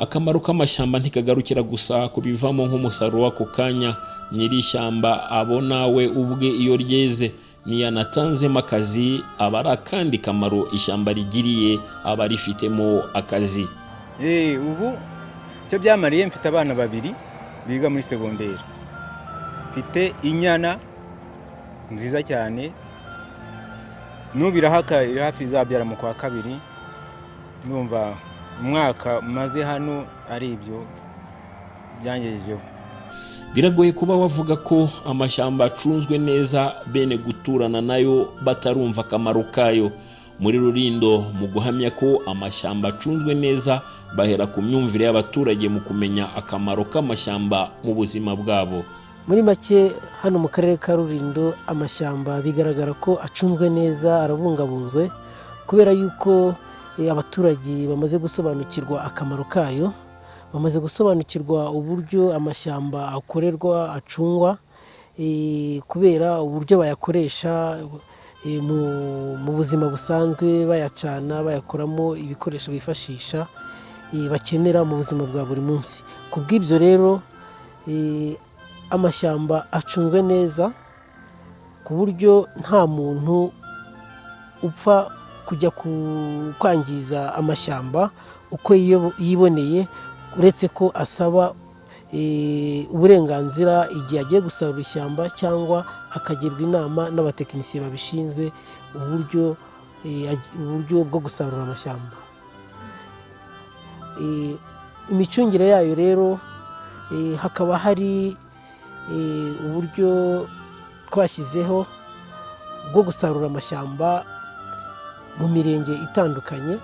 Akamaro k'amashyamba ntikagarukira gusa kubivamo nk'umusaruro w'ako kanya nyiri ishyamba abona we ubwe iyo ryeze. Niyanatanzemo akazi, aba ari akandi kamaro ishyamba rigiriye abarifitemo akazi. Ubu icyo byamariye, mfite abana babiri biga muri segonderi, mfite inyana nziza cyane, n'ubu irahaka, iri hafi izabyara mu kwa kabiri. Ndumva umwaka maze hano ari ibyo byangejejeho. Biragoye kuba wavuga ko amashyamba acunzwe neza bene guturana nayo batarumva akamaro kayo. Muri Rulindo, mu guhamya ko amashyamba acunzwe neza, bahera ku myumvire y'abaturage mu kumenya akamaro k'amashyamba mu buzima bwabo. Muri make, hano mu karere ka Rulindo amashyamba bigaragara ko acunzwe neza, arabungabunzwe, kubera yuko abaturage bamaze gusobanukirwa akamaro kayo, bamaze gusobanukirwa uburyo amashyamba akorerwa, acungwa, kubera uburyo bayakoresha mu buzima busanzwe, bayacana, bayakoramo ibikoresho bifashisha, bakenera mu buzima bwa buri munsi. Ku bw'ibyo rero, amashyamba acunzwe neza ku buryo nta muntu upfa kujya kwangiza amashyamba uko yiboneye, uretse ko asaba uburenganzira igihe agiye gusarura ishyamba, cyangwa akagirwa inama n'abatekinisiye babishinzwe uburyo bwo gusarura amashyamba. Imicungire yayo rero, hakaba hari uburyo twashyizeho bwo gusarura amashyamba mu mirenge itandukanye.